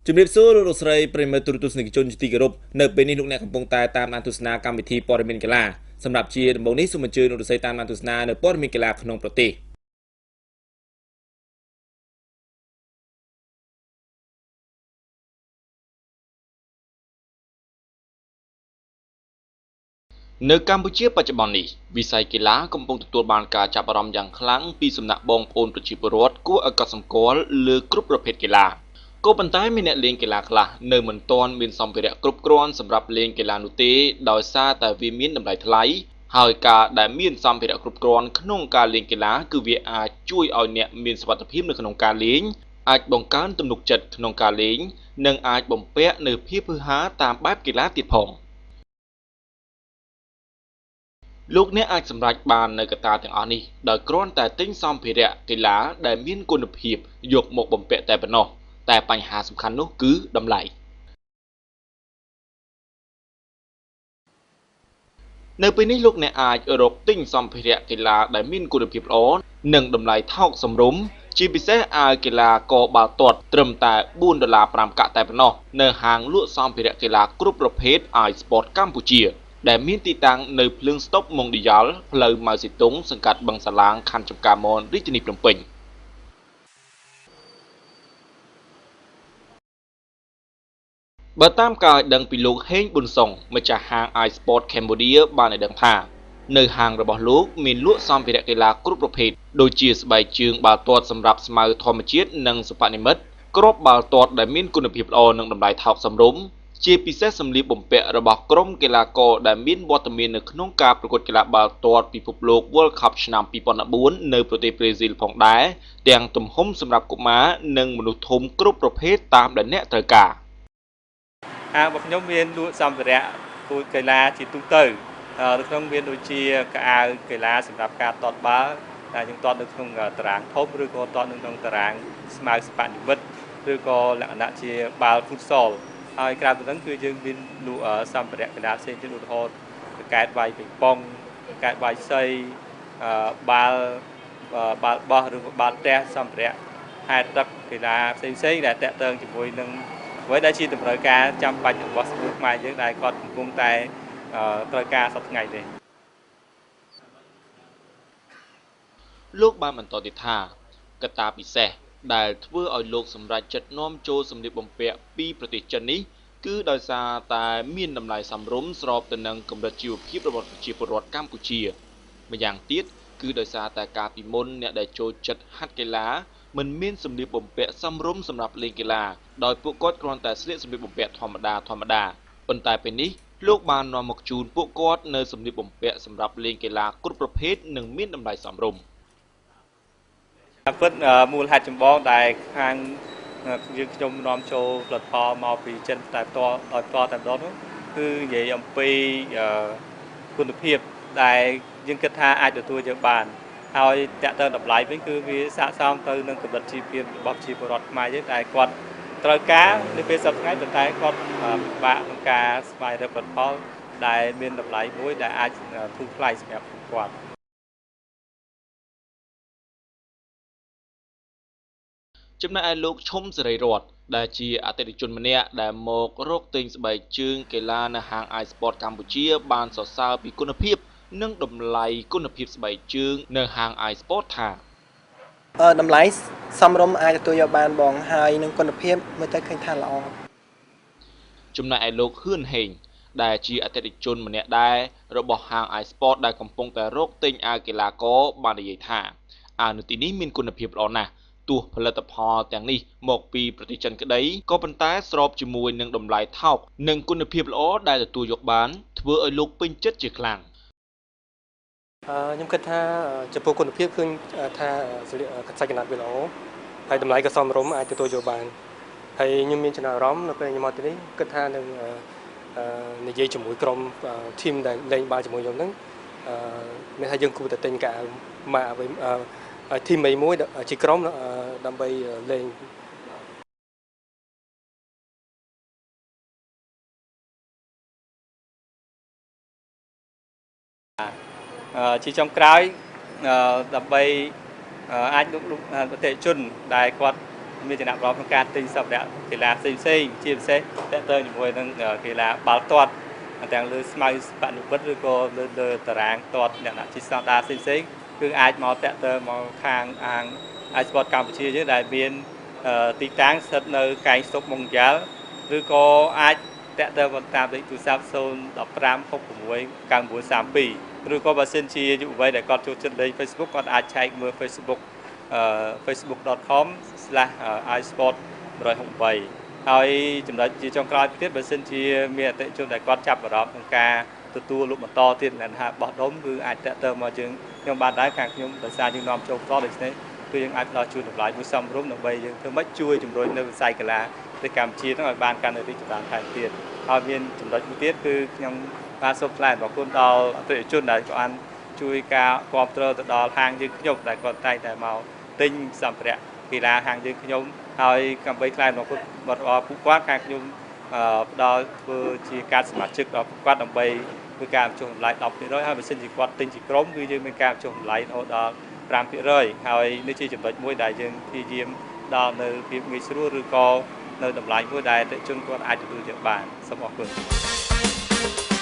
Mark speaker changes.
Speaker 1: ជំរាបសួរលោកលោកស្រីប្រិយមិត្តទូរទស្សនិកជនជាទីគោរពនៅពេលនេះលោកអ្នកកំពុងតែតាមដានទស្សនាកម្មវិធីព័ត៌មានកីឡាសម្រាប់ជាដំបូងនេះសូមអញ្ជើញលោកលោកស្រីតាមដានទស្សនានៅព័ត៌មានកីឡាក្នុងប្រទេសនៅកម្ពុជាបច្ចុប្បន្ននេះវិស័យកីឡាកំពុងទទួលបានការចាប់អារម្មណ៍យ៉ាងខ្លាំងពីសំណាក់បងប្អូនប្រជាពលរដ្ឋគួរឲ្យកត់សម្គាល់លើគ្រប់ប្រភេទកីឡាក៏ប៉ុន្តែមានអ្នកលេងកីឡាខ្លះនៅមិនទាន់មានសម្ភារៈគ្រប់គ្រាន់សម្រាប់លេងកីឡានោះទេដោយសារតែវាមានតម្លៃថ្លៃហើយការដែលមានសម្ភារៈគ្រប់គ្រាន់ក្នុងការលេងកីឡាគឺវាអាចជួយឲ្យអ្នកមានសុវត្ថិភាពនៅក្នុងការលេងអាចបង្កើនទំនុកចិត្តក្នុងការលេងនិងអាចបំពាក់នូវភាពហ៊ឺហាតាមបែបកីឡាទៀតផងលោកអ្នកអាចសម្រេចបាននៅកត្តាទាំងអស់នេះដោយគ្រាន់តែទិញសម្ភារៈកីឡាដែលមានគុណភាពយកមកបំពាក់តែប៉ុណ្ណោះតែបញ្ហាសំខាន់នោះគឺតម្លៃនៅពេលនេះលោកអ្នកអាចរកទិញសម្ភារៈកីឡាដែលមានគុណភាពល្អនិងតម្លៃថោកសមរម្យជាពិសេសអាវកីឡាករបាល់ទាត់ត្រឹមតែ4ដុល្លារ5កាក់តែប៉ុណ្ណោះនៅហាងលក់សម្ភារៈកីឡាគ្រប់ប្រភេទ iSport កម្ពុជាដែលមានទីតាំងនៅភ្លើងស្តុបម៉ុងឌីយ៉ាល់ផ្លូវម៉ៅសេតុងសង្កាត់បឹងសាឡាងខណ្ឌចំការមនរាជធានីភ្នំពេញបើតាមការឲ្យដឹងពីលោកហេងប៊ុនសុងម្ចាស់ហាង iSport Cambodia បានឲ្យដឹងថានៅហាងរបស់លោកមានលក់សម្ភារៈកីឡាគ្រប់ប្រភេទដូចជាស្បែកជើងបាល់ទាត់សម្រាប់ស្មៅធម្មជាតិនិងសិប្បនិម្មិតគ្រាប់បាល់ទាត់ដែលមានគុណភាពល្អនិងតម្លៃថោកសមរម្យជាពិសេសសម្លៀកបំពាក់របស់ក្រុមកីឡាករដែលមានវត្តមាននៅក្នុងការប្រកួតកីឡាបាល់ទាត់ពិភពលោក World Cup ឆ្នាំ2014នៅប្រទេសប្រេស៊ីលផងដែរទាំងទំហំសម្រាប់កុមារនិងមនុស្សធំគ្រប់ប្រភេទតាមដែលអ្នកត្រូវការ
Speaker 2: ហាងរបស់ខ្ញុំមានលក់សម្ភារៈកីឡាជាទូទៅនៅក្នុងមានដូចជាកៅអៅកីឡាសម្រាប់ការទាត់បាល់ដែលយើងទាត់នៅក្នុងតារាងធំឬក៏ទាត់នៅក្នុងតារាងស្មៅសិប្បនិម្មិតឬក៏លក្ខណៈជាបាល់ futsal ហើយក្រៅពីហ្នឹងគឺយើងមានលក់សម្ភារៈកីឡាផ្សេងទៀតឧទាហរណ៍កែតវាយប៉េងប៉ុងកែតវាយសីបាល់បោះឬបាល់ទះសម្ភារៈហែលទឹកកីឡាផ្សេងៗដែលតាក់ទងជាមួយនឹងអ្វីដែលជាតម្រូវការចាំបាច់របស់សង្គមខ្មែរយើងដែលគាត់កំពុងតែត្រូវការសប្តាហ៍ថ្ងៃនេះ
Speaker 1: លោកបានបន្តទៀតថាកត្តាពិសេសដែលធ្វើឲ្យលោកសម្រេចចិត្តនាំចូលសម្លៀកបំពាក់ពីប្រទេសចិននេះគឺដោយសារតែមានតម្លៃសមរម្យស្របទៅនឹងកម្រិតជីវភាពរបស់ប្រជាពលរដ្ឋកម្ពុជាម្យ៉ាងទៀតគឺដោយសារតែកាលពីមុនអ្នកដែលចូលចិត្តហាត់កីឡាមិនមានសម្លៀកបំពាក់សមរម្យសម្រាប់លេងកីឡាដោយពួកគាត់គ្រាន់តែស្លៀកសម្លៀកបំពាក់ធម្មតាប៉ុន្តែពេលនេះលោកបាននាំមកជូនពួកគាត់នៅសម្លៀកបំពាក់សម្រាប់លេងកីឡាគ្រប់ប្រភេទនិងមានតម្លៃសមរម្យ
Speaker 2: ពិតមូលហេតុចម្បងដែលខាងយើងខ្ញុំនាំចូលផលិតផលមកពីចិនតែផ្ទាល់ដោយផ្ទាល់តែម្ដងនោះគឺនិយាយអំពីគុណភាពដែលយើងគិតថាអាចទទួលយកបានហើយតាក់ទងតម្លៃវិញគឺវាស័ក្តិសមទៅនឹងកម្រិតជីវភាពរបស់ប្រជាពលរដ្ឋខ្មែរយើងដែលគាត់ត្រូវការនៅពេលសប្តាហ៍ថ្ងៃប៉ុន្តែគាត់ពិបាកក្នុងការស្វែងរកផលិតផលដែលមានតម្លៃមួយដែលអាចធូរថ្លៃសម្រាប់ពួកគាត់
Speaker 1: ចំណែកឯលោកឈុំសេរីរតន៍ដែលជាអតិថិជនម្នាក់ដែលមករកទិញស្បែកជើងកីឡានៅហាង iSport កម្ពុជាបានសរសើរពីគុណភាពនិងតម្លៃគុណភាពស្បែកជើងនៅហាង iSport ថា
Speaker 3: តម្លៃសមរម្យអាចទទួលយកបានបងហើយនឹងគុណភាពមើលទៅឃើញថាល្អ
Speaker 1: ចំណែកឯលោកហ៊ឿនហេងដែលជាអតិថិជនម្នាក់ដែររបស់ហាង iSport ដែលកំពុងតែរកទិញអាវកីឡាករបាននិយាយថាអាវនៅទីនេះមានគុណភាពល្អណាស់ទោះផលិតផលទាំងនេះមកពីប្រទេសចិនក្តីក៏ប៉ុន្តែស្របជាមួយនឹងតម្លៃថោកនិងគុណភាពល្អដែលទទួលយកបានធ្វើឲ្យលោកពេញចិត្តជាខ្លាំង
Speaker 4: ខ្ញុំគិតថាចំពោះគុណភាពឃើញថាសាច់កណាត់វាល្អហើយតម្លៃក៏សមរម្យអាចទទួលយកបានហើយខ្ញុំមានចំណាប់អារម្មណ៍នៅពេលខ្ញុំមកទីនេះគិតថានឹងនិយាយជាមួយក្រុមធីមដែលលេងបាល់ជាមួយខ្ញុំហ្នឹងមានថាយើងគួរតែទិញកៅអៅម៉ាកអ្វីធីមមួយជាក្រុមដើម្បីលេង
Speaker 2: ជាចុងក្រោយដើម្បីអាចលោកអតិថិជនដែលគាត់ មានចំណាប់អារម្មណ៍ក្នុងការទិញសម្ភារៈកីឡាផ្សេងផ្សេងជាពិសេសតើតើជាមួយនឹងកីឡាបាល់ទាត់ទាំងលើស្មៅបនិពិតឬក៏លើលើតារាងទាត់អ្នកជាស្តង់ដារផ្សេងផ្សេងគឺអាចមកតាក់ទងមកខាងអាង iSport កម្ពុជាយើងដែលមានទីតាំងស្ថិតនៅកែងស្តុកម៉ុងយ៉ាល់ឬក៏អាចតាក់ទងមកតាមលេខទូរស័ព្ទ015 66 9932ឬក៏បើសិនជាយុវវ័យដែលគាត់ចូលចិត្តលេង Facebook គាត់អាចឆែកមើល Facebook facebook.com/isport 168ហើយចំណុចជាចុងក្រោយទៀតបើសិនជាមានអតិថិជនដែលគាត់ចាប់អារម្មណ៍ក្នុងការទទួលលក់បន្តទៀតលក្ខណៈបោះដុំគឺអាចតាក់ទងមកយើងខ្ញុំបានដែរខាងខ្ញុំដោយសារយើងនាំចូលផ្ទាល់ដូច្នេះគឺយើងអាចផ្ដល់ជូនតម្លៃមួយសមរម្យដើម្បីយើងធ្វើម៉េចជួយជំរុញនៅវិស័យកីឡាប្រទេសកម្ពុជាហ្នឹងឲ្យបានកាន់តែរីកចម្រើនថែមទៀតហើយមានចំណុចមួយទៀតគឺខ្ញុំបាទសូមថ្លែងអំណរគុណដល់អតិថិជនដែលក៏បានជួយការគ្រប់គ្រងទៅដល់ហាងយើងខ្ញុំដែលគាត់តែងតែមកទិញសម្ភារៈកីឡាហាងយើងខ្ញុំហើយដើម្បីថ្លែងអំណរគុណដល់ពួកគាត់ខាងខ្ញុំផ្ដល់ធ្វើជាការសមាជិកដល់ពួកគាត់ដើម្បីធ្វើការបញ្ចុះតម្លៃ10%ហើយបើសិនជាគាត់ទិញជាក្រុមគឺយើងមានការបញ្ចុះតម្លៃរហូតដល់5%ហើយនេះជាចំណុចមួយដែលយើងព្យាយាមដល់នៅភាពងាយស្រួលឬក៏នៅតម្លៃមួយដែលអតិថិជនគាត់អាចទទួលយកបានសូមអរគុណ។